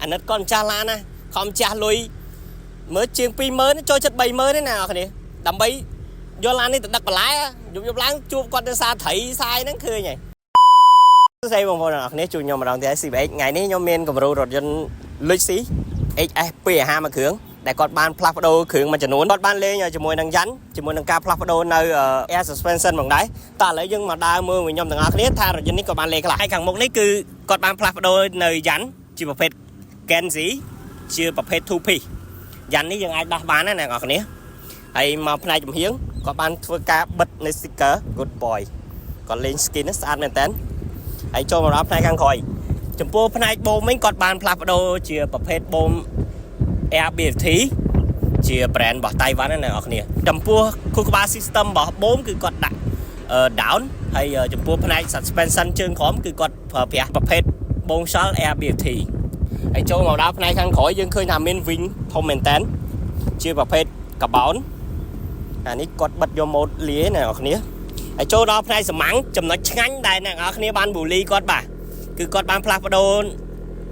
អាណិតគាត់ម្ចាស់ឡានណាខំចាស់លុយមើលជាង20000ចូលចិត្ត30000ទេណាអ្នកគ្នាដើម្បីយកឡាននេះទៅដឹកបន្លែយប់យប់ឡើងជួបគាត់ទៅសាត្រីសាយហ្នឹងឃើញហើយសួស្តីបងប្អូនទាំងអស់គ្នាជួបខ្ញុំម្ដងទៀត CBX ថ្ងៃនេះខ្ញុំមានគំរូរថយន្ត Lexus HS 250មួយគ្រឿងដែលគាត់បានផ្លាស់ប្ដូរគ្រឿងមួយចំនួនគាត់បានលេងជាមួយនឹងយ៉ាន់ជាមួយនឹងការផ្លាស់ប្ដូរនៅ air suspension ផងដែរតោះឥឡូវយើងមកដើរមើលមួយខ្ញុំទាំងអស់គ្នាថារថយន្តនេះគាត់បានលេងខ្លះហើយខាងមុខនេះគឺគាត់បានផ្លាស់ប្ដូរនៅយ៉ាន់ជាប្រភេទ Genzi ជាប្រភេទ 2 piece យ៉ាន់នេះយើងអាចដោះបានណាអ្នកនរគ្នាហើយមកផ្នែកចំហៀងគាត់បានធ្វើការបិទនៅ sticker good boy គាត់លេង skin ស្អាតមែនតើហើយចូលមកដល់ផ្នែកខាងក្រោយចំពោះផ្នែកបូមវិញគាត់បានផ្លាស់ប្ដូរជាប្រភេទបូម Air BFT ជា brand របស់តៃវ៉ាន់ណាអ្នកនរគ្នាចំពោះខួរក្បាល system របស់បូមគឺគាត់ដាក់ down ហើយចំពោះផ្នែក suspension ជើងក្រោមគឺគាត់ប្រើប្រាស់ប្រភេទបូមខ្យល់ Air BFT ហើយចូលមកដល់ផ្នែកខាងក្រោយយើងឃើញថាមាន wing ធំមែនតើជាប្រភេទកាបោនអានេះគាត់បិទយកម៉ូតលាយណាអ្នកនរគ្នាហើយចូលដល់ផ្នែកសម្ាំងចំណុចឆ្ងាញ់ដែលអ្នកនរគ្នាបានបូលីគាត់បាទគឺគាត់បានផ្លាស់ប្ដូរ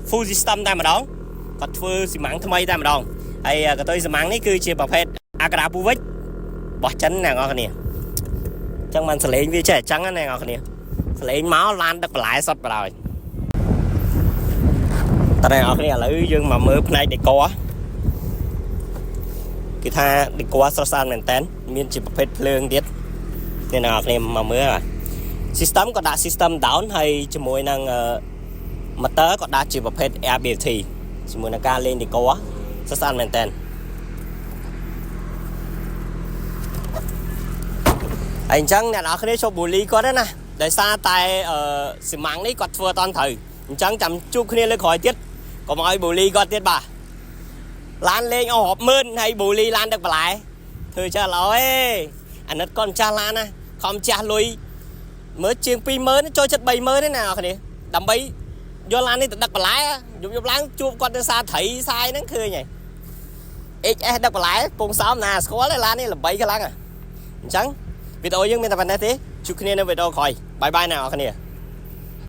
full system តែម្ដងគាត់ធ្វើស៊ីម៉ាំងថ្មីតែម្ដងហើយកតុយស៊ីម៉ាំងនេះគឺជាប្រភេទ Akrapovic របស់ចិនអ្នកនរគ្នាអញ្ចឹងបានសលេងវាចេះអញ្ចឹងណាអ្នកនរគ្នាសលេងមកឡានដឹកបន្លែសុតបណ្ដោយតើអ្នកនរគ្នាឥឡូវយើងមកមើលផ្នែក decor គេថា decor ស្រស់ស្អាតមែនតើមានជាប្រភេទភ្លើងទៀតអ្នកនរគ្នាមកមើលបាទ system ក៏ដាក់ system down ហើយជាមួយនឹង motor ក៏ដាក់ជាប្រភេទ Air BFT ជាមួយនឹងការលេង decor ស្រស់ស្អាតមែនតើហើយអញ្ចឹងអ្នកនរគ្នាឈប់បូលីគាត់ណាដោយសារតែអឺស៊ីម៉ាំងនេះគាត់ធ្វើអត់តាន់ត្រូវអញ្ចឹងចាំជួបគ្នាលើក្រោយទៀតកុំឲ្យបូលីគាត់ទៀតបាទឡានលេងអស់រាប់ម៉ឺនហើយបូលីឡានដឹកបន្លែធ្វើចេះល្អឯងអាណិតគាត់ម្ចាស់ឡានណាខំចាស់លុយមើលជាង20000ចូលចិត្ត30000ទេណាអ្នកគ្នាដើម្បីយកឡាននេះទៅដឹកបន្លែយប់យប់ឡើងជួបគាត់ទៅសាត្រីសាយហ្នឹងឃើញហើយ HS ដឹកបន្លែពងសោមណាស្គាល់ទេឡាននេះល្បីខ្លាំងអញ្ចឹងវីដេអូយើងមានតែប៉ុណ្ណេះទេជួបគ្នានៅវីដេអូក្រោយ bye bye អ្នកនរគ្នា។